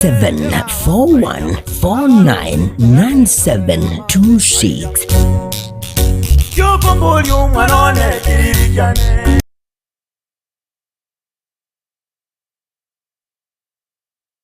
741499726. Giokomboria omwana one kiriri kiane.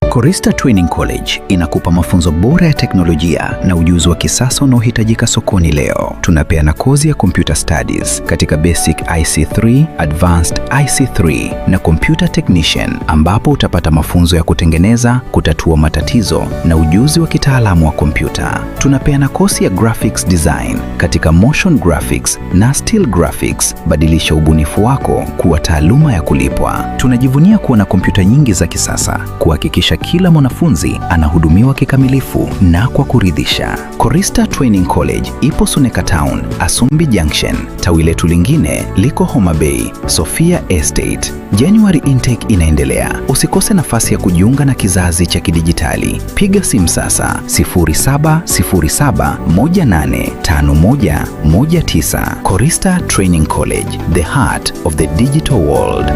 Korista Training College inakupa mafunzo bora ya teknolojia na ujuzi wa kisasa unaohitajika sokoni leo. Tunapeana kozi ya Computer Studies katika Basic IC3, Advanced IC3 na Computer Technician ambapo utapata mafunzo ya kutengeneza, kutatua matatizo na ujuzi wa kitaalamu wa kompyuta. Tunapeana kozi ya Graphics Design katika Motion Graphics na Still Graphics. Badilisha ubunifu wako kuwa taaluma ya kulipwa. Tunajivunia kuwa na kompyuta nyingi za kisasa kuhakikisha kila mwanafunzi anahudumiwa kikamilifu na kwa kuridhisha. Korista Training College ipo Suneka Town, Asumbi Junction. Tawi letu lingine liko Homa Bay, Sofia Estate. January intake inaendelea. Usikose nafasi ya kujiunga na kizazi cha kidijitali. Piga simu sasa 0707185119. Korista Training College, the heart of the digital world.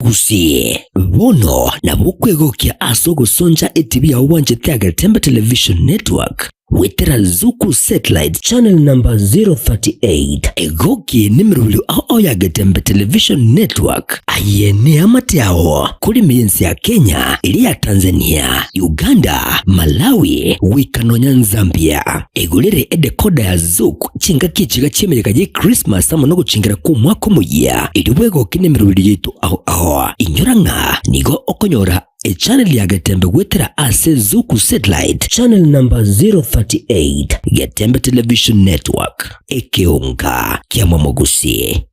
Gusii, bono nabo okwegokia ase ogosoncha etibi yao bwanchete ya Getembe Television Network goetera Zuku Satellite Channel number 038. Egoki nemerobio ao ao ya Getembe Television Network. Aye neamate ao kore ime y'ense ya Kenya, eria ya Tanzania, Uganda, Malawi, goika nonya Nzambia. Egorere edekoda ya Zuku chingaki echiga chi'emeyega ye Christmas amo nogochingera kw'omwaka omoyia, erio bwegoke nemerobio yaito ao ao. Inyora ng'a nigo okonyora echannel ya Getembe goetera ase Zuku Satellite channel number 038, Getembe Television Network, ekeonga kia Mwamogusi.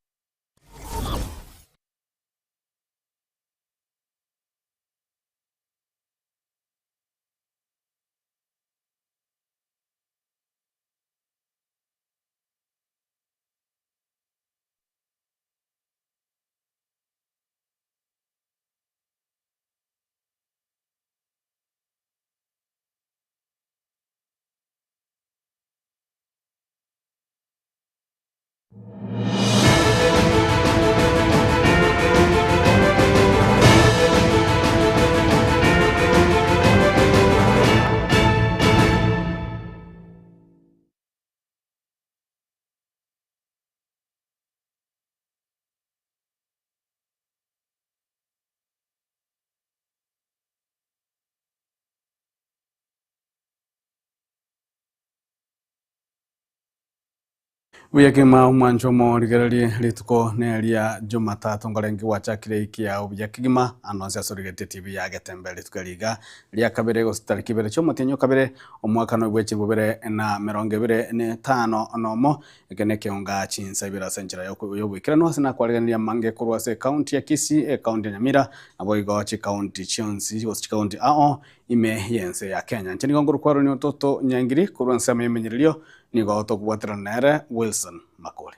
Buya kegima omwancho omorigererie rituko neria Jumatatu nkorenge gwachakire ewiki yao buya kegima ande onsi ase origeretie TV ya Getembe rituko eri iga ria kabere gose tariki ibere chia omotienyi o kabere omwaka noibwe chilifu bibere na emerongo ebere na etano nomo eke nekeonga chinsa ibere ase enchera yoboikeranu ase nakwaregeneria amange korwa ase ecounty ya Kisii, ecounty ya Nyamira naboigo chicounty chionsi gose chicounty ao ime yense ya Kenya. Inche nigo nkorokwa Ronnie Ototo Nyangiri korwa ensemo y'emenyererio Nigo tokobwaterana nere Wilson Makori.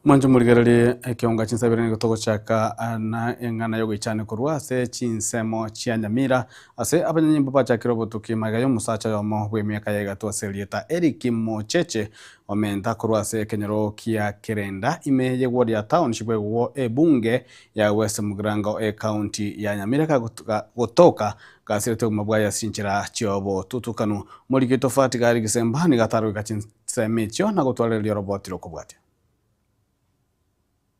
Mwanche morigererie ekeonga chinsabere nigo togochaka na eng'ana y'ogoichania korwa ase chinsemo chia Nyamira ase abanyanyimbo bachakire obotuki magega y'omosacha oyomo bw'emiaka ya egatwa ase erieta Eric Mocheche omenta korwa ase ekenyoro kia Kerenda ime y'eward ya Township egwo ebunge ya West Mugirango ecounty ya Nyamira gotoka Gasirete obogima bwaye ase chinchera chi'obotutukanu. Morike tofauti gari gisemba nigo ataroika chinsemo echio na gotwarereria oroboti rw'okobwatia.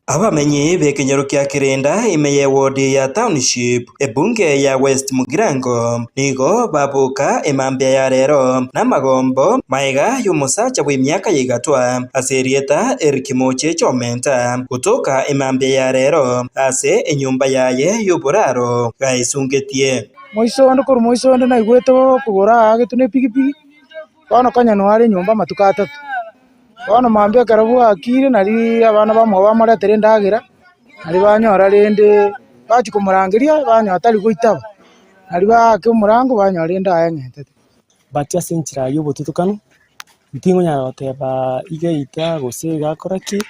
Abamenyi b'ekenyoro kia Kirinda ime y'ewodi ya Township, ebunge ya West Mugirango, nigo baboka emambia ya rero namagombo maega y'omosacha bw'emiaka ya igatwa ase erieta Eric Mocheche Omenta gotoka emambia ya rero ase enyomba yaye y'oboraro gaesungetie. Moiso onde korwa moiso onde naigwete okogoro aagetwe ne epigipigi, bono konya noare are nyomba amatuko atato. Bono mambia ekero bwakire nariii abana bamwabo bamoretere endagera, Nario banyora rende bachia komorangeria banyora tari goitaba, nario baaka omorango banyora rende aeng'entete. But ase enchera y'obotutukanu, ntingonyara goteba iga eita gose iga akora ki,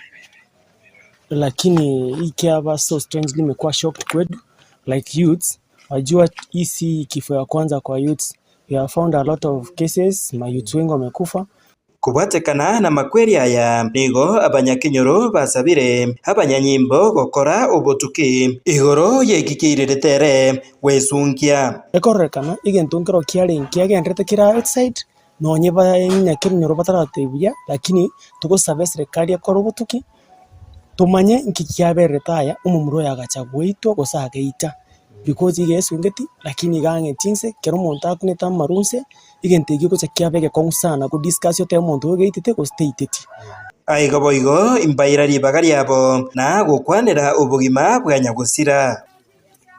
lakini ikiaba so strangely imekuwa shocked kwetu like youths, wajua hii si kifo ya kwanza kwa youths, we have found a lot of cases, mayouths wengi wamekufa. Kobwatekana namakweri aya, nigo abanyakenyoro basabire abanyanyimbo gokora obotuki igoro y'eki keirerete ere gwesunkia. Ekororekana egento nkero kiarenge kiagenderete kera outside, nonye banyakenyoro bataratebia buya, lakini togosaba eserekari ekore obotuki, tomanye nki kiabererete aya, omomura oyo agacha goitwa gose ageita, because iga esungeti lakini iga ang'eti inse, ekero omonto akunete amaru inse, egento ekio gocha kiaba egekong'u sana ko discuss otebe omonto oyo ogeitete gose teiteti. Aiga boigo imbaira ribaga riabo na gokwanera obogima bwa nyagosira.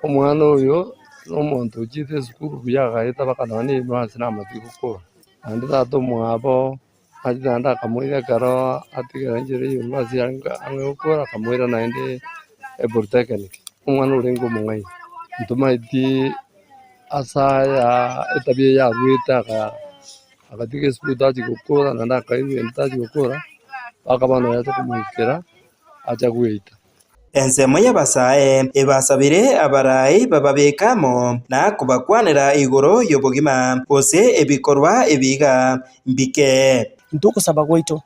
Omwana oyo nomonto ochiete esukuru buya agaeta mpaka nonya na university namachia gokora, naende tata omwabo achete naende akamoira ekero atigera enchera ya university arenge ang'e gokora akamoira naende epolytechnic. Omwana orenge omong'aini, ntomaeti ase aya etabia eye arwete aka agatiga esukuru tachia gokora naende akairwa ende tachia gokora, mpaka bono yacha komoikera acha goeta. Ensemo y'abasae ebasabire abarai bababeke amo na kobakwanera igoro y'obogima, gose ebikorwa ebiga mbike. Intwe ogosaba gwaito,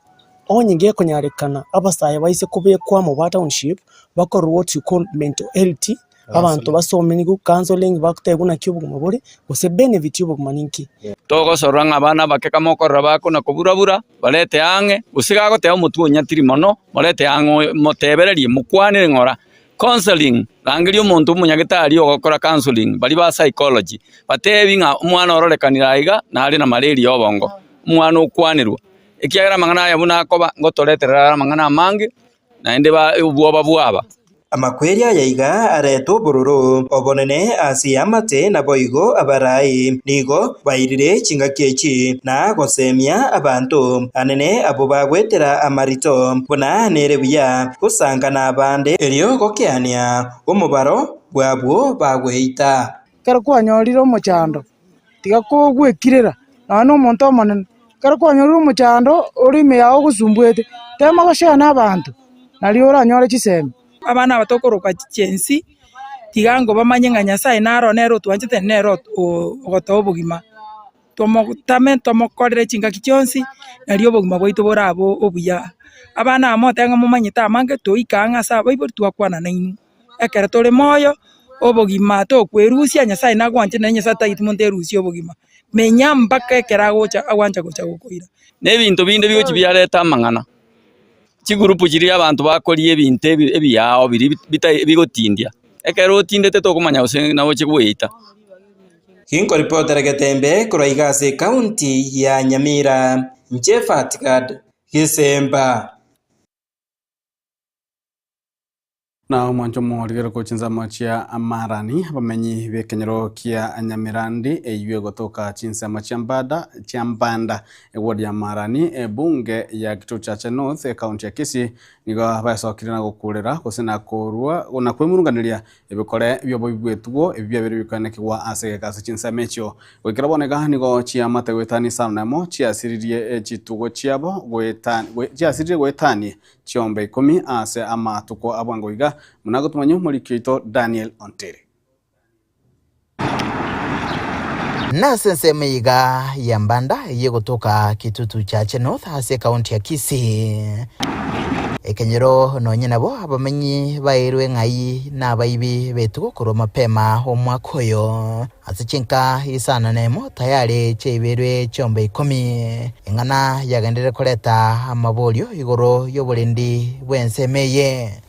onye gekonyarekana abasae baise kobekwa amo ba township, bakorwe what you call mental health, abanto basomerigwe counselling bagotebwa naki obogima bore, gose benefit y'obogima ninki. Togosorora ng'a abana abake kama okorora bakona koburabura, barete ang'e, gose gagoteba omotwe onyatiri mono, morete ang'e oyo motebererie, mokwanere ng'ora. Counselling, rangeria omonto omonyagetari ogokora counselling, baria ba psychology, batebi ng'a omwana ororekanire aiga nare na malaria ya obongo, omwana okwanerwa. Ekiagera amang'ana aya buna akoba, ngotoreterera are amang'ana amange, naende ba obwoba bwaba. Amakweri aya iga arete obororo obonene ase eamate, naboigo abarai nigo bairire chingaki echi na gosemia abanto anene abwo bagwetera amarito buna nere buya gosanga nabande erio gokeania omobaro bw'abwo bagweita. Ekero kwanyorire omochando, tiga kogwekirera nonya na omonto omonene, ekero kwanyorire omochando ore ime yao ogosumbuete, tema goshare na abanto nario oranyore chisemi. Abana aba tokoroka chensi, tiga ngo bamanye ng'a Nyasaye naro nere otwanchete nere ogotoa obogima. Tomotame tomokorere chingaki chionsi, nario obogima bwaito borabe obuya. Abana aba motebe ng'a momanyete amange, toike ang'e ase abaibori twakwana nainwe. Ekero tore moyo, obogima tokwerusia, Nyasaye nagwanche naye Nyasaye tageti monto erusie obogima. Menya mpaka ekero agocha agwancha gocha gokoira. Na ebinto binde bigochi biareta amang'ana, chigurupu chiria abanto bakoria ebinto ebi ebiao biria bitai bigotindia, ekero otindete tokomanya gose nagochia goeta. Ginkoripotera Getembe korwa iga ase ekaunti ya Nyamira, inche Fatgad Gesemba. Na omwancho omorigere gochia ensemo chia Amarani, abamenyi b'ekenyoro kia Nyamirandi, eyio egotoka chinsemo chia Mbada, chia Mbanda, eward ya Marani, ebunge ya Kitutu Chache North, ekaunti ya Kisii, nigo baesokire na gokurera gose na korua na kwemurunganeria ebikore bi'oboibi bw'etugo ebi biabeire bikoenekigwa ase egeka ase chinsemo echio. Goikera bono iga nigo chiamate goetania isano na emo chiasiririe chitugo chiabo goeta chiasiririe goetania Chiombe ikomi ase amatuko a bwango iga, buna agotomanya omoriki oito Daniel Ontiri. Nase ensemo iga ya Mbanda eyio egotoka Kitutu Chache North ase ekaunti ya Kisii. Ekenyoro nonye nabo abamenyi baeirwe ng'ai nabaibi b'etugo korwa mapema omwaka oyo. Ase chinka isano nemo tayari chiaibeirwe chiombe ikomi, eng'ana yagenderire koreta amaborio igoro y'oborendi bw'ensemo eye.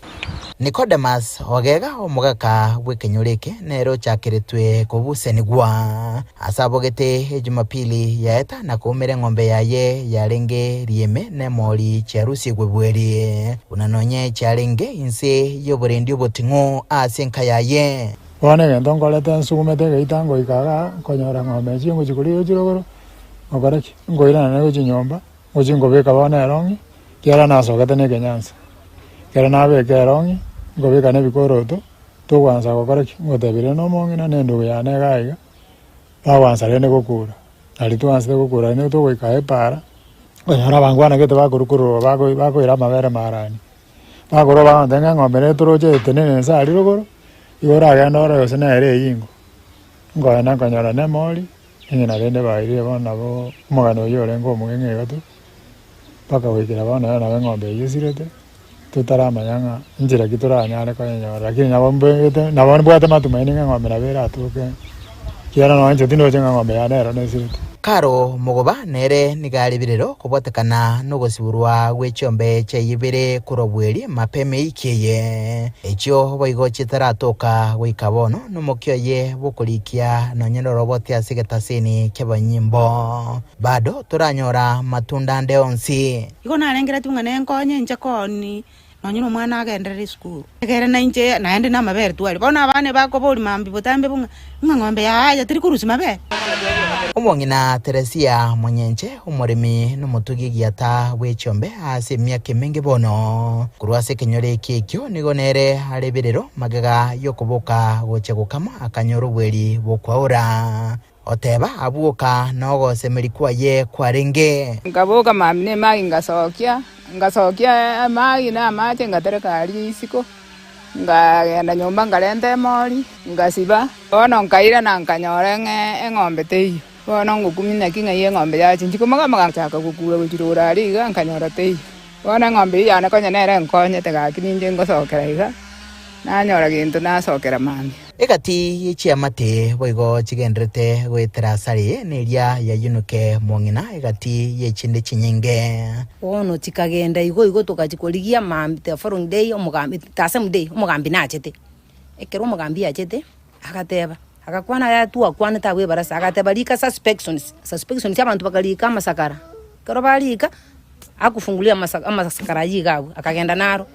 Nicodemus Ogega, omogaka bw'ekenyoro eke, nere ochakeretwe kobusenigwa ase abogete Ejumapili yaeta na koumera eng'ombe yaye yarenge riime nemori chiarusigwe bweri, buna nonye chiarenge inse y'oborendi oboting'u ase enka yaye. Bono egento nkorete nsugumete egeita ngoika igaa, nkonyora ng'ombe echi ngochia koria gochia rogoro, ngokora ki? Nkoirana naye gochia nyomba, ngochia nkobeka bono erong'i, ekiagera nasogete na ekenyansa. Ekero nabeka erong'i, Nkobeka na ebikoroto, togwansa gokora ki? Ngotebi rende omong'ina na endugu yane iga iga, bagwansa rende gokura. Nario twansete gokura rende togoika aye epaara, okonyora abangwana gete bakorwa korwa bako bakoira amabere marani. Bakorwa bagontebia ng'a eng'ombe nere toroche etenene inse aria rogoro, igo oragende orore gose nere eywo ingo. Nkoenda nkonyora na emori, eng'ina rende bairire bono nabo omogano oyio orenge omong'eng'e iga tu, mpaka goikera bono ere nabo eng'ombe eywo esirete, totaramanya ng'a nchera ki toranyare koyenyora lakini nabo mbegete nabo mbwate matumaini ng'a eng'ombe nabo eratoke, ekiagera nonye inche tindoche ng'a eng'ombe yane ero nesirete. Karo mogoba nere nigo are birero kobwatekana nogosiborwa gwe chiombe chiaye ibere korwa bweri mapema eiki eye, echio boigo chitaratoka goika bono nomokia oye bw'okorikia nonye noroboti ase egetaseni ki'abanyimbo. Bado toranyora matunda ande onsi. Igo narengeretie ng'a nenkonye inche kooni nonye na omwana agenderere esukuru. Ekere nainche naende namabere tware. Bono abana ebakoboria mambia botambe bo ng'a ng'a ng'ombe yaya teri korusia mabere. Omong'ina Teresia Monyenche, omoremi nomotugi egiata bw'echiombe ase emiaka emenge bono. Korwa ase ekenyoro eki ekio nigo nere are ebirero magega y'okoboka gochia gokama akanyora obweri bw'okwaora. Oteba abwoka nogosemeria kwaye kwarenge. Nkaboka mambia na emagi ngasokia, ngasokia emagi na amache ngatereka aria isiko, nkagenda nyomba nkarenta emori, ngasiba. Bono nkairana nkanyora ng'a eng'ombe teiyo. Bono ngokumia naki ng'ai eng'ombe yachinchia komoga-moga ngachaka gokura gochirora aria iga nkanyora teiyo. Bono eng'ombe eyio yane konya nere enkonyete gaki ninche ngosokera iga, nanyora gento nasokera mambia. Egati ye chiamate boigo chigendererete goetera asare neria ya Yunuke mong'ina egati y'echinde chinyinge. Bono chikagenda igo igo togachia korigia mambia the following day omogambi the same day omogambi nachete. Ekero omogambi achete, agateba, agakwana aya twakwanete abwo ebarasa, agateba rika suspections, suspections abanto bakarika amasakara, ekero barika, akofungulia amasa amasakara aywo iga abwo, akagenda naro.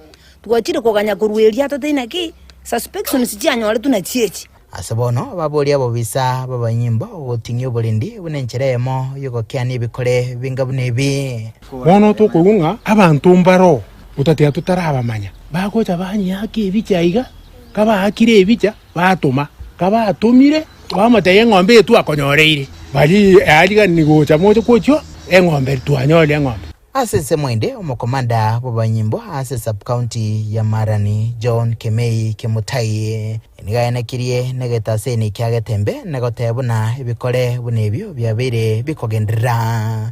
Twachire koganya korwa eria totari naki, suspections chianyoretwe nachio echi. Ase bono baborie abobisa b'abanyimbo goting'ia oborendi buna enchera eyemo y'ogokeania ebikore binga buna ebi. Bono tokoigwa ng'a abanto mbaroo gotatiga totarabamanya, bagocha banyeaka ebicha iga, kabaakire ebicha batoma, kabatomire bamotebia eng'ombe eye twakonyoreire, baria earigani gocha moche gochia eng'ombe twanyorire eng'ombe. Ase ensemo ende, omokomanda bw'abanyimbo ase sub-county ya Marani, John Kemei Kimutai, nigo aenekirie negetaseni kia Getembe na goteba buna ebikore buna ebio biabeire bikogenderera.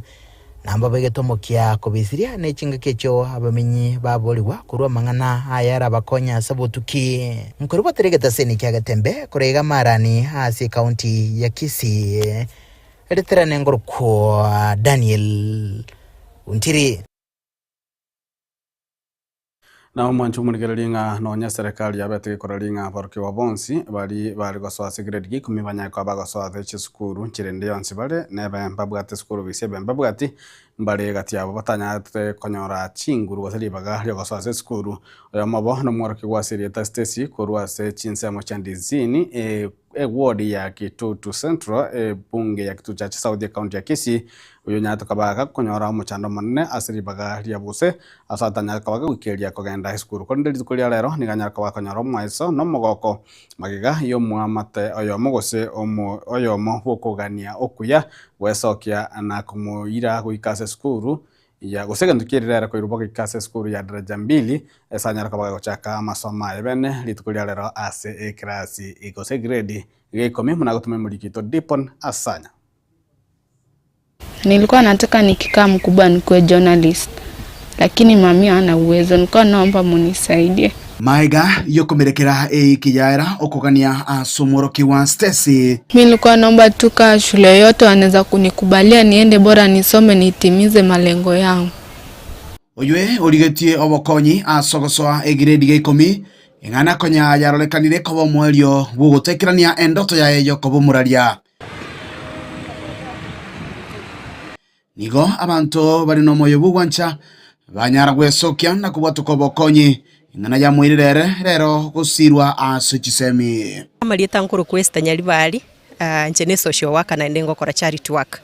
Nambabegete omokia kobisiria ne chingaki echio abamenyi baborigwa korwa amang'ana aya arabakonye ase obotuki. Nkoribotera egetaseni kia Getembe korwa iga Marani ase ecounty ya Kisii. Riterane ngorokwa Daniel Ontiri. Na omwanche omorigererie ng'a nonya eserekari yabete gekora ring'a aborokigwa bonsi bari bare gosoa ase grade gia ikomi banyare koba bagosoa ase chisukuru chirende yonsi bare nebe mbabwate esukuru gose ebe mbabwati mbare egati yabo batanyarete konyora chinguru gose ribaga riogosoa ase esukuru. Oyomo obo nomworokigwa ase erieta Stacy korwa ase chinsemo chia Ndizini Eward ya Kitutu Central, ebunge ya Kitutu Chache South ecounty ya Kisii, oyio onyarete koba gakonyora omochando omonene ase ribaga ria buse ase atanyare koba gagoikeria kogenda esukuru. Korende rituko ria rero nigo anyare koba gakonyora omoeso na omogoko magega y'omoamate oyomo gose omo oyomo bw'okogania okuya gwesokia na komoira goika ase esukuru ya gose egento ki'erira ere koirwa goika ase esukuru ya daraja mbili, ase anyare koba gagochaka amasomo aye bene rituko ria rero ase eclass gose egrade ya ikomi buna agotoma emoriki oito Dipon Asanya. Nilikuwa nataka nikikaa mkubwa nikuwe journalist lakini mami hana uwezo nilikuwa naomba munisaidie. Maega y'okomerekera eiki yaera okogania ase omworokigwa Stacy. Mi nilikuwa naomba tu kaa shule yoyote wanaweza kunikubalia niende bora nisome nitimize malengo yangu. Oywe origetie obokonyi ase ogosoa egiredi gia ikomi, eng'ana konya yarorekanire koba omoerio bw'ogotekerania endoto yaye y'okoba omoraria. Nigo abanto bare nomoyo bw'ogwancha banyara gwesokia na kobwatoka obokonyi, ing'ana yamoirire ere rero gosirwa ase chisemi. Amarieta nkorokwa Esther Nyaribari, inche ne social worker naende ngokora charity work.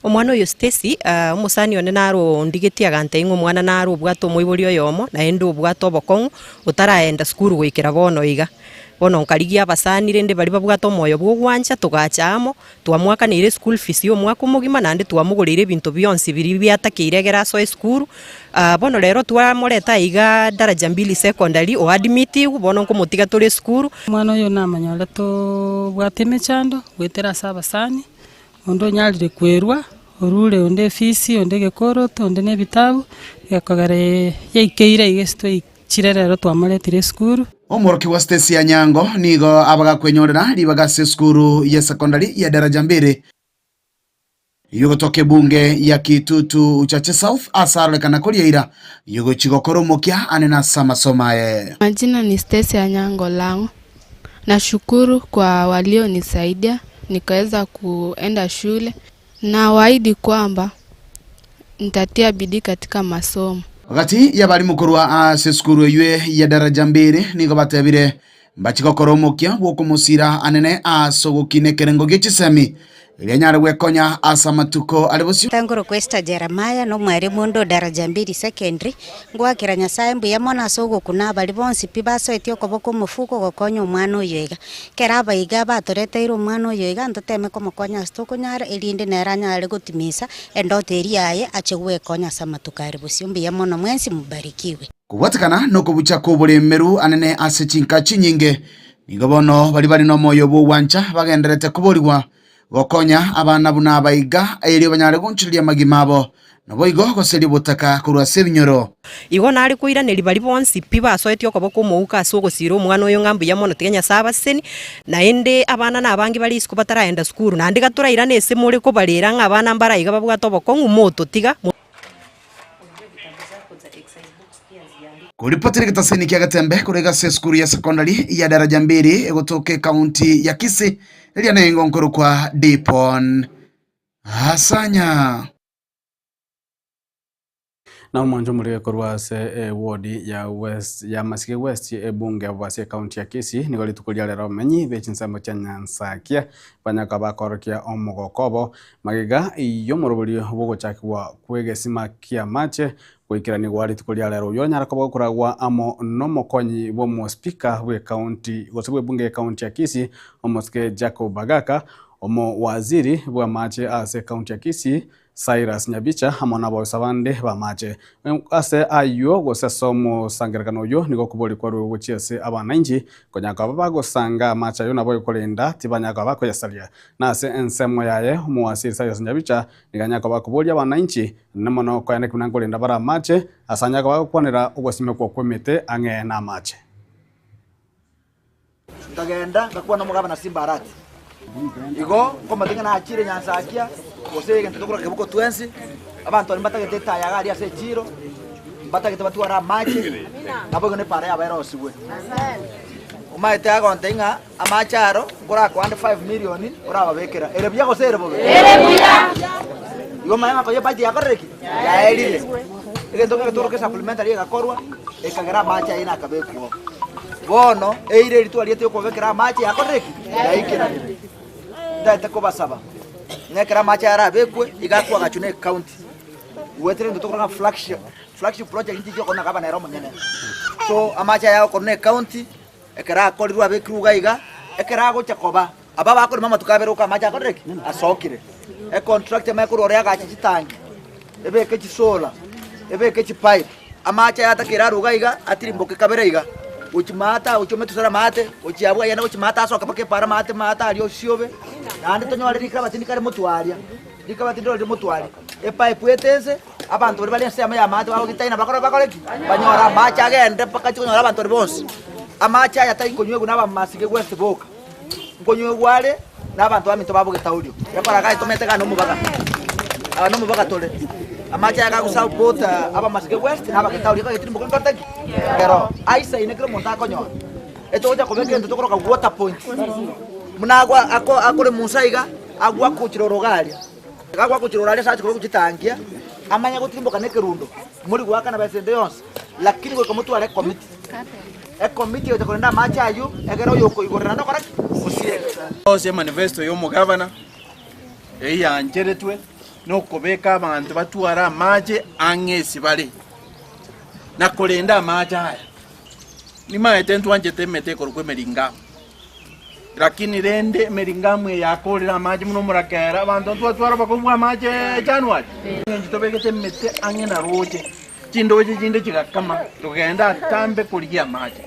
Omwana oyo Stacy, omosani one naro ondigetie agantebia ng'a omwana naro obwate omoibori oyomo, naende obwate obokong'u, otaraenda sukuru goikera bono iga. Bono nkarigia abasani rende baria babwate omoyo bwa ogwancha, togacha amo, twamoakaneire eschool fees ya omwaka omogima, naende twamogoreire ebinto bionsi biria biatakeire egere asoe esukuru. Bono rero twamoreta aiga Daraja Mbili Secondary oadmitigwe, bono nkomotiga tore esukuru. Omwana oyo namonyorete obwate emechando goetera ase abasani, Onde onyarire kwerua, orure onde efisi, onde egekoroto, onde na ebitabu, gekogera yaikeire iga ase twaichire rero twamoretire esukuru. Omworokigwa Stacy Anyango nigo abagakwenyorera ribaga ase esukuru ye secondary ya Daraja Mbili yogotoka ebunge ya Kitutu Chache South ase arorekana koria eira yogochia gokora omokia ane nase amasomo aye. Majina ni Stacy Anyango Lang'o. Nashukuru kwa walionisaidia nikaweza kuenda shule. Nawaahidi kwamba nitatia bidii katika masomo. Gati y'abarimu korwa ase esukuru eyio ya Daraja Mbili nigo batebire mbachie gokora omokia bw'okomosira anene ase ogokina ekerengo gie chisemi erio anyare gwekonya ase amatuko are bosio. Nkorokwa Esther Jeremiah, na omwalimu onde o Daraja Mbili Secondary. Ngoakera Nyasae mbuya mono ase ogokuna abaria bonsi pi basoetie okoboko omofuko gokonya omwana oyo iga. Ekero abaiga batoreteire omwana oyo iga, ntoteme komokonya ase tokonyara, erinde nere anyare gotimisa endoto eria yaye ache gwekonya ase amatuko are bosio. Mbuya mono mwensi, mobarikiwe. Kobwatekana nokobucha kw'oboremeru anene ase chinka chinyinge, nigo bono baria bare nomoyo bw'ogwancha bagendererete koborigwa Gokonya abana buna aba iga, erio banyare gonchoreria amagima abo, naboigo goseria obotaka korwa ase ebinyoro. Igo nare koiraneria baria bonsi pi basoetie okoboko omouko ase ogosiira omwana oyo ng'a mbuya mono, tiga Nyasae abasesenie, naende abana nabange bare isiko bataraenda sukuru, naende gatorairane ase more kobarera ng'a abana mbare aiga babwate obokong'u, mototiga. Koripotera egetaseni kia Getembe korwa iga ase esukuru ya secondary ya Daraja Mbili egotoka ekaunti ya Kisii eria nengo nkorokwa Dipon Asanya. Na omwancho omorege korwa ase eward ya West ya Masige West ebunge abwo ase ekaunti ya Kisii nigo rituko ria rero abamenyi be chinsemo chia Nyansakia banyaka bakorokia omogoko obo Magega y'omoroberio bw'ogochakigwa kw'egesima ki'amache goikeranigwa rituko ria rero, oyio onyare koba gokoragwa amo nomokonyi bw'omospika bw'ekaunti gose bw'ebunge y'ekaunti ya Kisii, omosike Jacob Bagaka, omowaziri bw'amache ase ekaunti ya Kisii, Cyrus Nyabicha amo nabaoisa bande b'amache. Ase ayio gose ase omosangererekano oyio nigo okobori kwarure gochia ase abanainchi, konya koba bagosanga amache ayio nabo korenda tibanya koba bakoyasaria. Na ase ensemo yaye omowasiri Cyrus Nyabicha nigo anyare koba akoboria abanainchi naende mono koyana buna nkorenda bare amache ase anyare koba agokwanera ogosimekwa kw'emete ang'e namache. Nkagenda ngakwana nomogabana Simbarati. Igo nkomanya ng'a nachire Nyansakia, gose egento tokoroka kebuko twensi, abanto baria mbatagete etaya iga aria ase echiro, mbatagete batware amache, naboigo na epara yabo erosigwe. Omanyete agontebia ng'a amache aro nkorakoa ande five million orababekera. Ere buya gose ere bobe? Ere buya! Igo omanye ng'a konya ebudget yakorire ki? Yaerire. Egento kere toroke supplementary egakorwa, ekagera amache aye nakabekwa oo. Bono eira eria twariete yokobabekera amache yakorire ki? Yaikeranire. Ntagete kobasaba, ng'a ekero amache aya arabekwe, iga akoagachwa na ecounty. Goetera egento tokoroka ng'a flagship, flagship project nchiche okonyora gavana ere omonyene. So amache aya agokorwa na ecounty, ekero akorirwe abekirwe iga iga, ekero agocha koba, aba bakorema amatuko abere oka amache akorire ki? Asokire. Econtract emanye korwa ore agache chitangi, ebeke chisolar, ebeke chipipe, amache aya atakere arwe iga iga, atirimboke kabere iga, gochia maate aa gochia ometusore amaate, gochia abwo ayende gochia maate asoke mpaka epara amaate maate aria osiobe, naende tonyore rikabati ndikare motwe aria, rikabati ndiro rire motwe aria, epipe etense. Abanto baria bare ensemo y'amache bagogitaina bakore bakore ki? Banyore amache agende mpaka achie konyora abanto baria bonsi. Amache aya tari konywegwa na abamasike gwensi boka, nkonywegwa are na abanto baminto babogete orio. Ekora iga tomanyete iga nomobaga, aa nomobaga tore. Amache aya gagosupport abamasike west na abagetauri ekero getirimboka nkorete ki? Kero aisaine kera omonto akonyora. Etogocha kobeka egento tokoroka water point, buna agwo ako akore musa iga, agwo akochire oroga aria. Gakwa gochirora aria ase ache korwa gochitangia, amanye gotirimboka nekerundo, mori goakana besa ende yonsi, lakini goika motware ekomiti. Ekomiti egocha korenda amache ayio, egere oyokoigorera naende okore ki? Osieke. Ase emanifesto ya omogavana eyio yaancheretwe. Nokobeka abanto batware amache ang'e ase bare, na korenda amache aya. Nimaete ntwanchete emete ekorokwa emeringamu, lakini rende emeringamu eye yakorire amache buna omorakera, abanto ntwatwara obokong'u bwa amache January. Eng'encho tobegete emete ang'e na roche, chindoche chinde chigakama, togenda atambe korigia amache.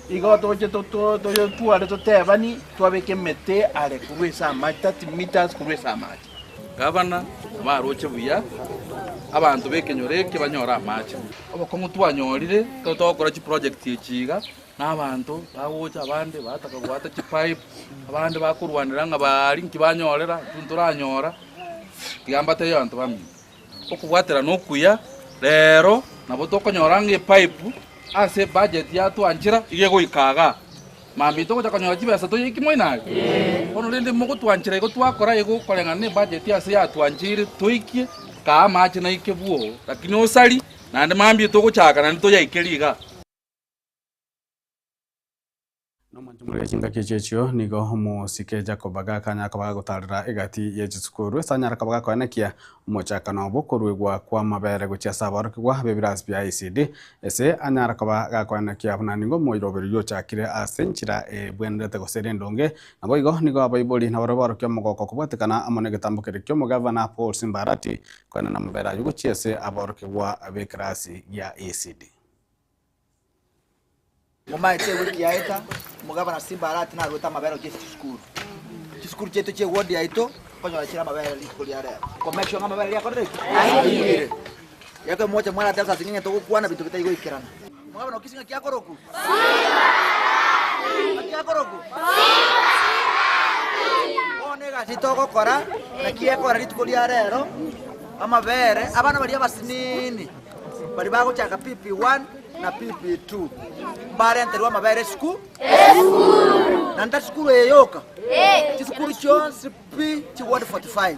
Igo toche totware totebani, twabeka emete are korwa ase amache, 30 meters korwa ase amache. Gavana abaroche buya abanto b'ekenyoro eke banyore amache. Obokong'u twanyorire ekero togokora chiproject echi iga, na abanto bagocha abande bataka goata chipipe, abande bakorwanera ng'a baria nki banyorera, intwe ntoranyora, tiga mbatebie abanto bamino. Okobwaterana okuya rero nabo tokonyora ng'a epipe ase ebudget yatwanchera iga egoika igaa. Mambia togocha konyora chibesa toyeiki moino aye? Bono rende mogotwanchera igo twakora igo okoreng'ana na ebudget ase yatwancheire toikie kaa amache naike bwoo lakini osari naende mambia togochaka naende toyaikerie igaa. Nomwanchomorero chingaki echio echio nigo omosike Jacob agakanya koba gagotarera egati ye chisukuru ase anyare koba gakoenekia omochakano bw'okoruegwa kw'amabere gochia ase aborokigwa b'ebirasi bia ECD ase anyare koba gakoenekia buna nigo omoiroberio ochakire ase enchera ebwenerete gose ere endonge. Naboigo nigo abaibori nabarabwo barokia omogoko kobwatekana amo negetambo keria ki'omogavana Paul Simba Arati koenana amabere ayio gochia ase aborokigwa b'ekerasi gia ECD. Momaete ewiki yaeta, omogabana Simba Arati naruete amabere gochia ase chisukuru. Chisukuru chiaito chia eward yaito, nkonyora chire amabere rituko ria rero. Ko make sure ng'a amabere aria akorire ki? Aikire. Ekero mogocha mwarate ase ng'a togokwana binto bitari goikerana. Omogabana o Kisii ng'aki akoroku? Ng'aki akoroku? Bono egasi togokora, naki ekora rituko ria rero, amabere, abana baria abasinini. Baria bagochaka PP1 na PP2 mbarenterwe amabere esukuru, naende tari sukuru eye yoka, chisukuru chionsi pi chi ward 45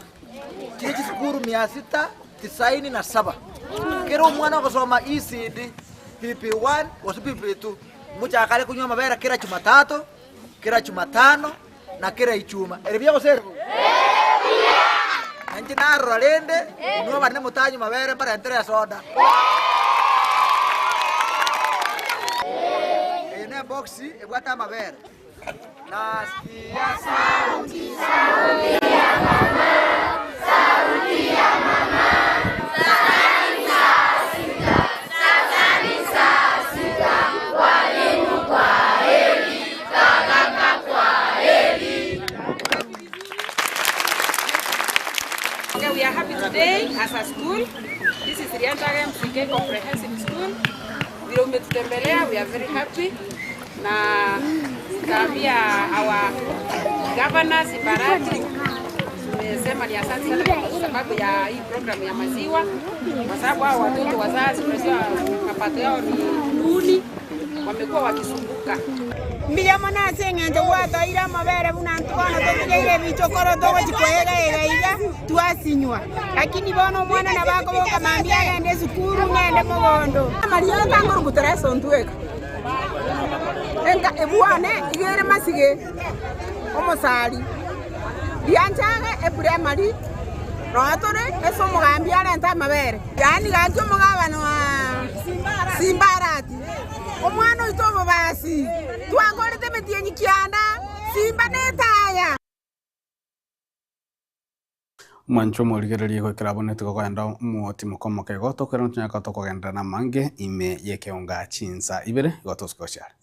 chire chisukuru mia sita tisaini na saba. Kera omwana ogosoma ECD, PP1 gose PP2 ngochaka are konywa amabere kera Jumatatu, kera Jumatano na kera Ichuma. Ere buya gose ere bobe? Na inche narora rende, inwe abanene motanywe mabere mbarentere esoda. Eye nebox ebwate amabere. Nasikia sauti, sauti ya mama, sauti ya mama. Sasa ni saa sita, sasa ni saa sita, walimu kwa heri, kagaka kwa heri. Okay, we are happy today as a school. This is Riantage MCK Comprehensive School. Vile umetutembelea, we are very happy. Na tutaambia our governor Simbarati tumesema ni asante sana kwa sababu ya hii program ya maziwa, kwa sababu hao watoto wazazi, unajua mapato yao ni duni, wamekuwa wakisumbuka. Mbuya mono ase eng'encho gwatoire amabere buna intwe bono totigeire ebichokoro togochia koega ega iga twasinywa. Lakini bono omwana nabo akoboka mambia agende esukuru ng'ende mogondo. Amariogo tankorugu Teresa Ontweka. Enka ebwane iga ere masige omosari. Rianchage eprimary noo tore ase omogambi arente amabere. Yaani gaki omogabana wa Simba Arati, omwana oito obobasi, twakorete emetienyi kianda, Simba netaya. Omwancho omorigererie goikera abwo netigo kogenda omotimoka omoke igo tokoirana tonyare tokogenderera namange ime y'ekeonga chinsa ibere igo tosuke gochia are.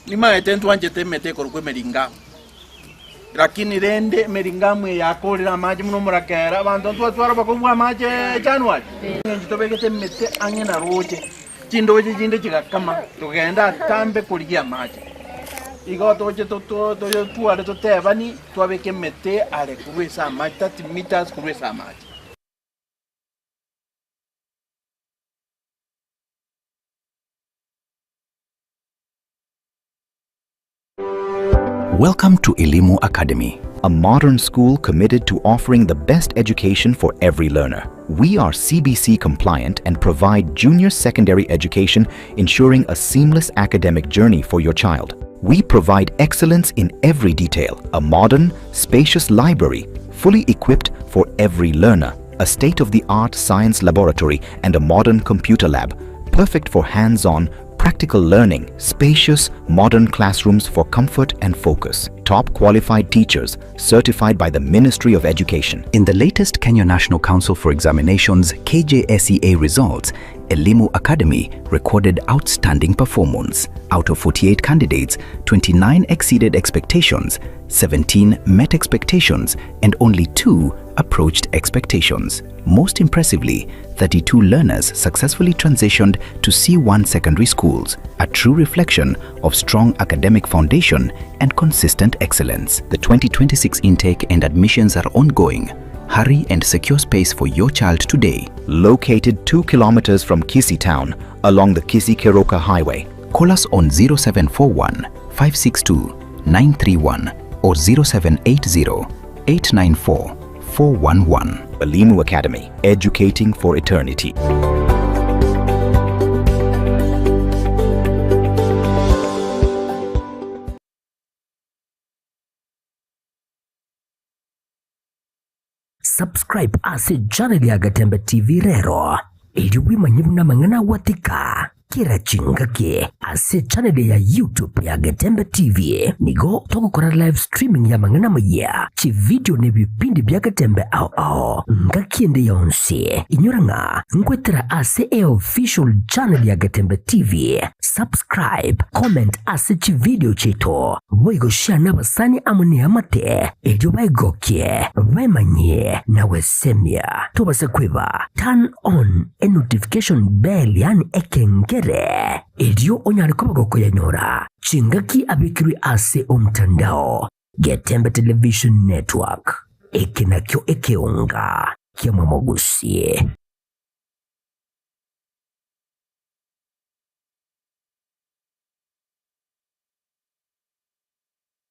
Nimaete ntwanchete emete ekorokwa emeringamu, lakini rende emeringamu eye yakorire amache buna omorakera, abanto ntwatwara obokong'u bwa amache January. Eng'encho tobegete emete ang'e na roche, chindoche chinde chigakama, togenda atambe korigia amache. Igo toche totware totebani, twabeka emete are korwa ase amache, 30 meters korwa ase amache. Welcome to Elimu Academy. A modern school committed to offering the best education for every learner. We are CBC compliant and provide junior secondary education, ensuring a seamless academic journey for your child. We provide excellence in every detail a modern, spacious library, fully equipped for every learner, a state of the art science laboratory, and a modern computer lab, perfect for hands on, practical learning, spacious, modern classrooms for comfort and focus, top qualified teachers certified by the Ministry of Education. In the latest Kenya National Council for Examinations KJSEA results, Elimu Academy recorded outstanding performance. Out of 48 candidates, 29 exceeded expectations, 17 met expectations, and only 2 approached expectations. Most impressively, 32 learners successfully transitioned to C1 secondary schools, a true reflection of strong academic foundation and consistent excellence. The 2026 intake and admissions are ongoing. Hurry and secure space for your child today. Located 2 kilometers from Kisii town along the Kisii Keroka Highway. Call us on 0741 562 931 or 0780 894 411. Elimu Academy, educating for eternity. Subscribe ase channel ya Gatembe TV rero erio bwemanye buna amang'ana agwatika kera chingaki ase channel ya YouTube ya Getembe TV nigo togokora live streaming ya amang'ana amayia, chividio na ebipindi bia Getembe ao ao ngaki ende yonsi. Inyora ng'a nkwetera ase eofficial channel ya Getembe TV. Subscribe, comment ase chividio chiaito, boigo share nabasani amo neamate erio baegokie, baemanyie na gwesemia. Tobasa kweba turn on enotification bell yaani ekengere erio onyare koba gokoyanyora chingaki abekirwe ase omtandao. Getembe Television Network, eke nakio ekeonga kia Mwamogusie.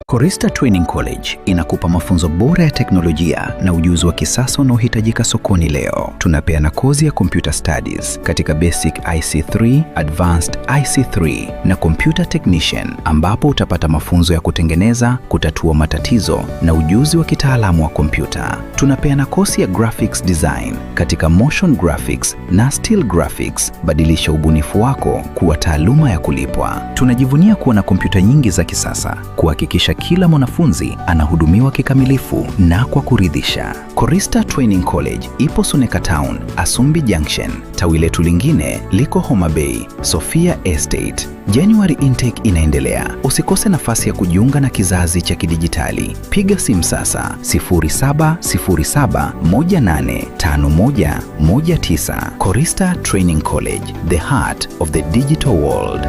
Korista Training College inakupa mafunzo bora ya teknolojia na ujuzi wa kisasa unaohitajika sokoni leo. Tunapeana kozi ya computer studies katika basic IC3, advanced IC3 na computer technician, ambapo utapata mafunzo ya kutengeneza, kutatua matatizo na ujuzi wa kitaalamu wa kompyuta. Tunapeana kozi ya graphics design katika motion graphics na still graphics. Badilisha ubunifu wako kuwa taaluma ya kulipwa. Tunajivunia kuwa na kompyuta nyingi za kisasa kuhakikisha kila mwanafunzi anahudumiwa kikamilifu na kwa kuridhisha. Korista Training College ipo Suneka Town, Asumbi Junction. Tawi letu lingine liko Homa Bay, Sofia Estate. January intake inaendelea. Usikose nafasi ya kujiunga na kizazi cha kidijitali. Piga simu sasa 0707185119. Korista Training College, the heart of the digital world.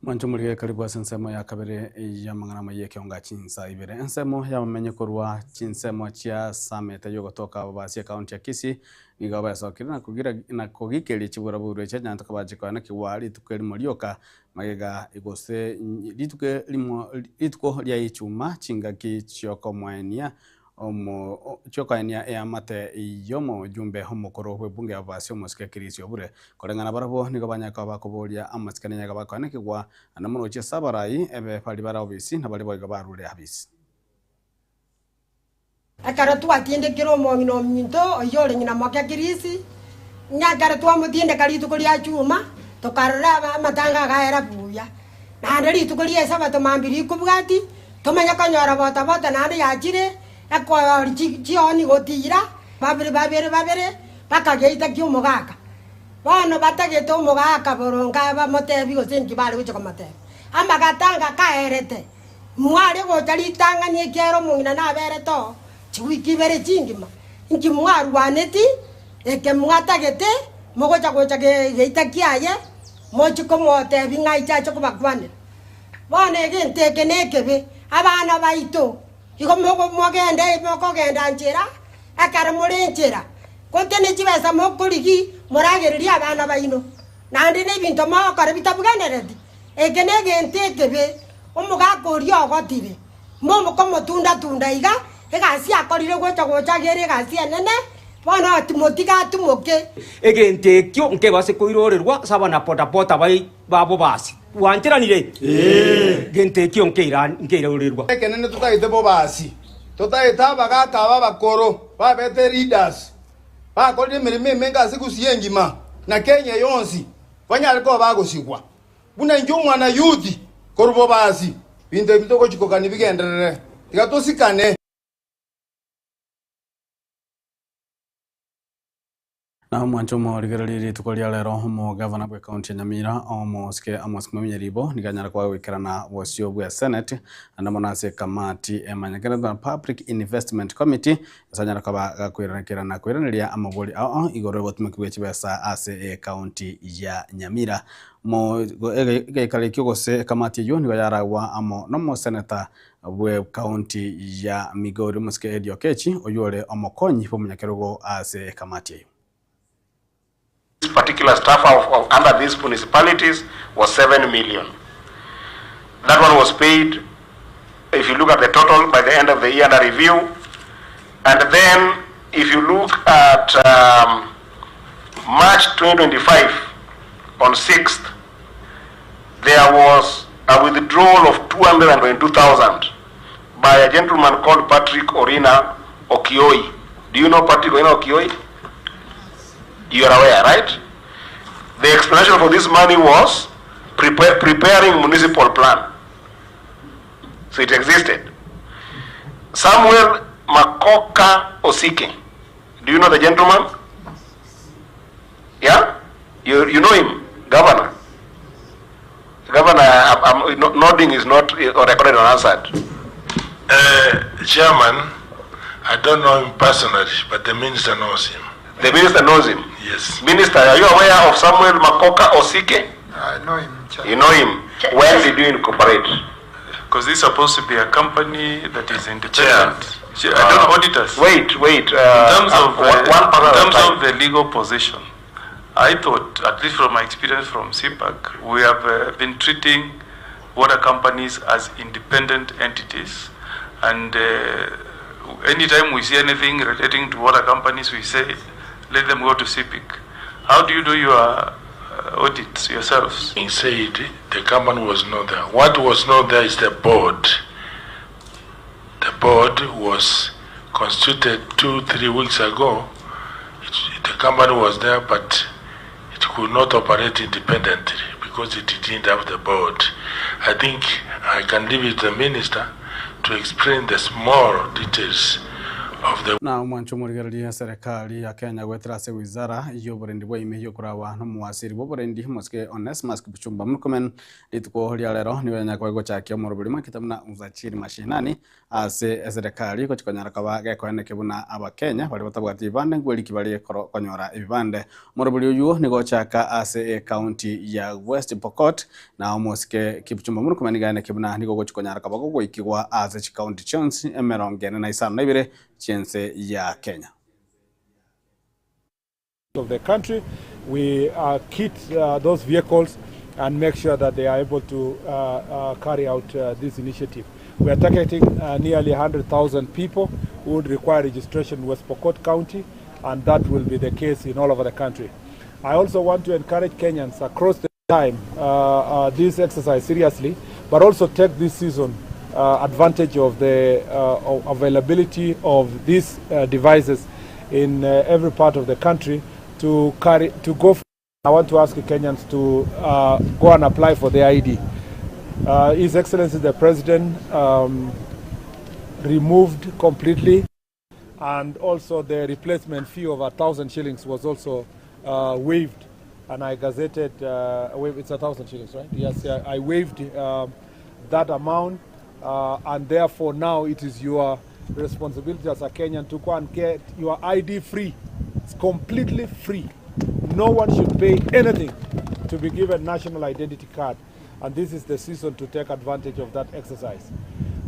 Mwancho morige karibu ase ensemo ya kabere y'amang'ana amaya ekeonga chinsa ibere. Ensemo yabamenye korwa chinsemo chia Samete yogotoka Bobasi ekaunti ya Kisii nigo besokire na kogira na kogikeria chiburaburu echi nyanto kabachikoana kigwa rituko erimo rioka magega gose rituko erimo rituko ria ichuma chingaki chiokomoenia omo chiokoenia eamate yomo jumbe omokoro bwe bunge ya Bobasi omosike Chris Obure koreng'ana barabwo nigo banyaka bakoboria amasikani nyaga bakoana kigwa ande mono gochia ase abarai ebe bari bare obisi na bari boigo barure abisi. Ekero twatindekire omong'ina ominto oywo ore ng'ina moke Chris, ng'a ekero twamotindeka rituko ria chuma, tokarora aba amatanga agaera buya. Naende rituko ria esabato mambia rikobwati, tomanye konyora botabota naende yachire, ekoori chi chioni gotira, babere babere babere, mpaka geita kia omogaka. Bono batagete omogaka boronge bamotebi gose nki bare gocha komotebia. Amagatanga kaerete, Mware gocha ritang'ani ekiagera omong'ina naberete oo chiwiki ibere chingima, inki mwarwaneti eke mwatagete mogocha gocha geita kiaye, mochie komotebia ng'a aiche ache kobakwanera? Bono egento eke nekebe, abana baito, igo mogende mokogenda nchera, ekero more nchera, gote ne chibesa mokorigia moragererie abana baino, naende nebinto mogokora bitabwenereti. Eke negento ekebe, omogaka oria ogotire, mokomotunda-tunda iga, egasi akorire gocha gocha agere egasi enene, bono timotiga atimoke. Egento ekio nkebase koirorerwa ase abanabodaboda babo basi. Twancheranire? Gento ekio nkeirorerwa. Ekenene totagete bobasi, totagete abagaaka aba abakoro babete leaders, bakorire emeremo emenge ase Gusii engima na Kenya yonsi, banyare koba bagosigwa. Buna inche omwana Yuti korwa bobasi, binto ebi togochia kogania bigenderere. Tiga tosikane. Na omwanche omorigererie rituko ria rero omogavana bwe county ya Nyamira omosike Amos Kimemia Ribo nigo anyare koba goikerana bosio bwe senate naende mono ase ekamati emanyekanete buna Public Investment Committee ase anyare koba gakoiranekerana koiraneria amabori ao igoro yobotumeki bwe chibesa ase ecounty ya Nyamira. Egeikaro ekio gose ekamati eyio nigo yaragwa amo nomoseneta bwe county ya Migori omosike Eddie Okechi oyio ore omokonyi bw'omonyakerogo ase ekamati eyio. This particular staff of, of under these municipalities was 7 million. That one was paid, if you look at the total, by the end of the year under review. And then if you look at um, March 2025, on 6th, there was a withdrawal of 222,000 by a gentleman called Patrick Orina Okioi. Do you know Patrick Orina Okioi? You are aware, right? The explanation for this money was prepare, preparing municipal plan. So it existed. Samuel Makoka Osike. Do you know the gentleman? Yeah? You, you know him? Governor. Governor, I'm, I'm, nodding is not recorded and answered. Uh, Chairman, I don't know him personally, but the minister knows him. The minister knows him? Yes. Minister, are you aware of Samuel Makoka Osike? I know him. Chairman. You know him? When did you incorporate? Because this is supposed to be a company that is independent. Chair. I don't auditors. Wait, wait. In terms of one in terms time. of the legal position, I thought, at least from my experience from CPAC, we have been treating water companies as independent entities, and anytime we see anything relating to water companies, we say, let them go to CPIC. How do you do your audits yourselves? He said the company was not there. What was not there is the board. The board was constituted 2, 3 weeks ago. The company was there, but it could not operate independently because it didn't have the board. I think I can leave it to the minister to explain the small details of the Na omwancho omorigereria eserekari ya Kenya goetera ase ewizara y'oborendi bwa ime y'okoragwa nomowasiri bw'oborendi omosike Onesmus Kipchumba Murkomen rituko ria rero nigo yanyara koba egochakia omoroberi makete buna Usajili Mashinani ase eserekari gochia konyara koba gekoeneke buna abakenya baria batabwati ebibande nkweriki bare konyora ebibande. Omoroberi oywo nigo ochaka ase ecounty ya West Pokot na omosike Kipchumba Murkomen nigo aeneke buna nigo ogochia konyara koba gogoikigwa ase chicounty chionsi 42 chi'ense ya Kenya. of the country. We kit those vehicles and make sure that they are able to carry out this initiative. We are targeting nearly 100,000 people who would require registration in West Pokot County, and that will be the case in all over the country. I also want to encourage Kenyans across the time this exercise seriously, but also take this season advantage of the availability of these devices in every part of the country to carry to go. I want to ask Kenyans to go and apply for their ID. His Excellency the President removed completely, and also the replacement fee of 1,000 shillings was also waived, and I gazetted. It's 1,000 shillings, right? Yes, I waived that amount. Uh, and therefore now it is your responsibility as a Kenyan to go and get your ID free. It's completely free. No one should pay anything to be given national identity card. And this is the season to take advantage of that exercise.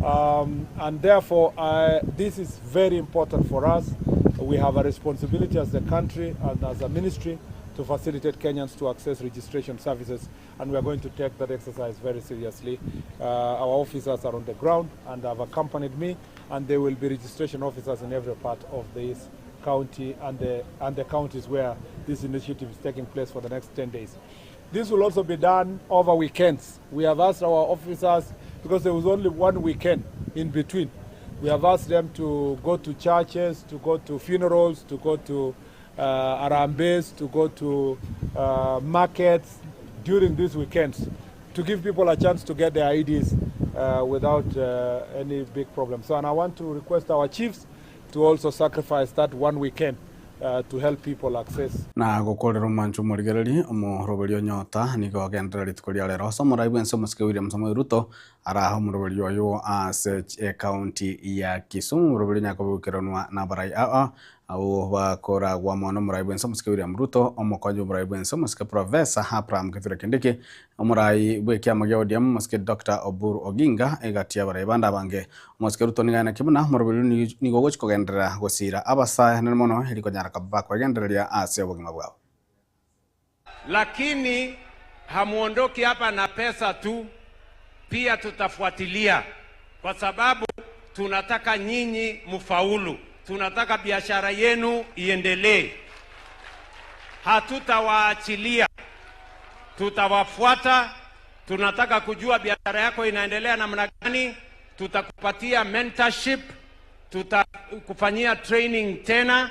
Um, and therefore, uh, this is very important for us. We have a responsibility as a country and as a ministry to facilitate Kenyans to access registration services, and we are going to take that exercise very seriously. Uh, our officers are on the ground and have accompanied me, and there will be registration officers in every part of this county and the, and the counties where this initiative is taking place for the next 10 days. This will also be done over weekends. We have asked our officers, because there was only one weekend in between, we have asked them to go to churches, to go to funerals, to go to uh, arambes, to go to uh, markets during these weekends to give people a chance to get their IDs uh, without uh, any big problem. So, and I want to request our chiefs to also sacrifice that one weekend uh, to help people access Na gokorera omwancho omorigereria omoroberi onyota nigo agenderera rituko ria rero ase omorai bwense omosike William Samoei Ruto araha omoroberi oyo ase ecounty ya Kisumu omoroberi onye akobokeranwa na abarai aa abwo bakoragwa mono omorai bwense omosike William Ruto omokonyi bw'omorai bwense omosike Professor Abraham Kithure Kindiki omorai bw'ekiama gia ODM omosike Doctor Oburu Oginga egati y'abarai bande abange. Omosike Ruto nigo aenekia buna omoroberi oyio nigo ogochia kogenderera gosiira abasae anene mono eri konyara koba bakwegendereria ase obogima bwabo. Lakini hamuondoki hapa na pesa tu, pia tutafuatilia kwa sababu tunataka nyinyi mfaulu, tunataka biashara yenu iendelee. Hatutawaachilia, tutawafuata. Tunataka kujua biashara yako inaendelea namna gani. Tutakupatia mentorship, tutakufanyia training tena,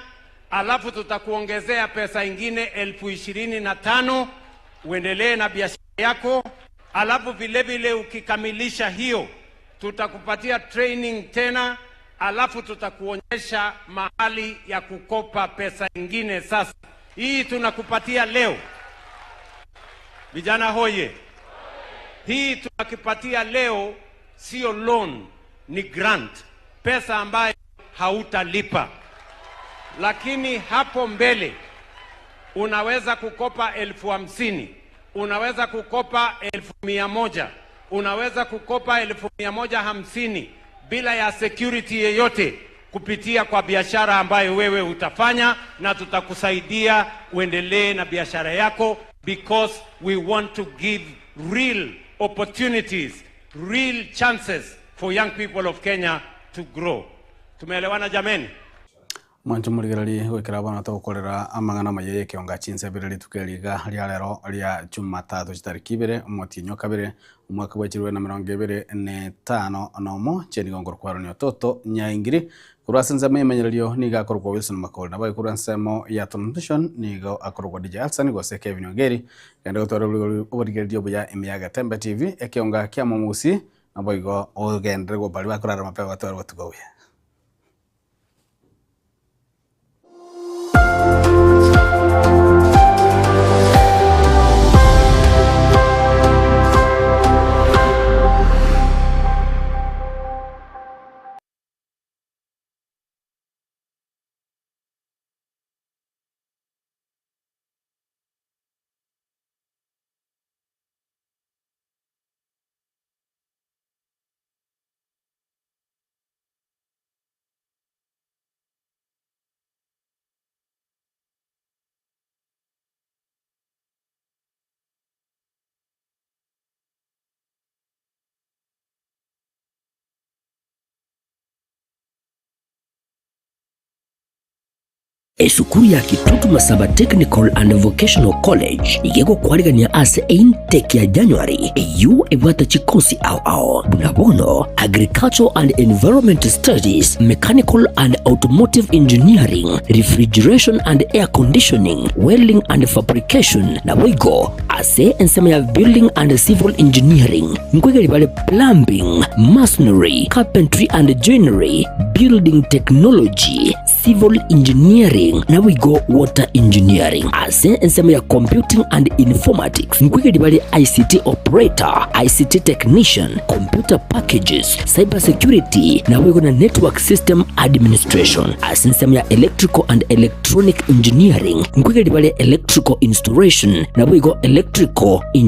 alafu tutakuongezea pesa ingine 25,000 uendelee na biashara yako. Alafu vile vile ukikamilisha hiyo, tutakupatia training tena, alafu tutakuonyesha mahali ya kukopa pesa ingine. Sasa hii tunakupatia leo, vijana hoye, hii tunakipatia leo sio loan, ni grant, pesa ambayo hautalipa, lakini hapo mbele unaweza kukopa 50,000, unaweza kukopa 100,000, unaweza kukopa 150,000 bila ya security yeyote kupitia kwa biashara ambayo wewe utafanya, na tutakusaidia uendelee na biashara yako because we want to give real opportunities, real chances for young people of Kenya to grow. Tumeelewana jameni? Mwancho morigererie goikera bono togokorera amang'ana amaya ya ekeonga chinsa ibere rituko eri iga ria rero ria Jumatatu chitariki ibere omotienyi o kabere omwaka bwa chirwe na emerongo ebere na etano na omo chienigo nkorokwa Aaron Ototo Nyaingiri korwa ase ensemo ya emenyererio nigo akorokwa Wilson Makori nabo korwa ensemo ya transmission nigo akorokwa DJ Alson gose Kevin Ongeri genda gotwara oborigereria obuya ime ya Getembe TV ekeonga kia Momusi nabo igo ogenderere gobaria bakorara mapema batware obotuko obuya. Esukuru ya Kitutu Masaba Technical and Vocational College iga egokwarigania ase eintake ya January eyio ebwate chikosi ao ao buna bono Agricultural and Environment Studies, Mechanical and Automotive Engineering, Refrigeration and Air Conditioning, Welding and Fabrication naboigo ase ensemo ya Building and Civil Engineering nkoigeri bare Plumbing, Masonry, Carpentry and Joinery, Building Technology, Civil Engineering naboigo Water Engineering. Ase ensemo ya Computing and Informatics nkoigeria bare ICT Operator, ICT Technician, Computer Packages, Cyber Security naboigo na Network System Administration. Ase ensemo ya Electrical and Electronic Engineering nkoigeria bare Electrical Installation naboigo Electrical Engineering.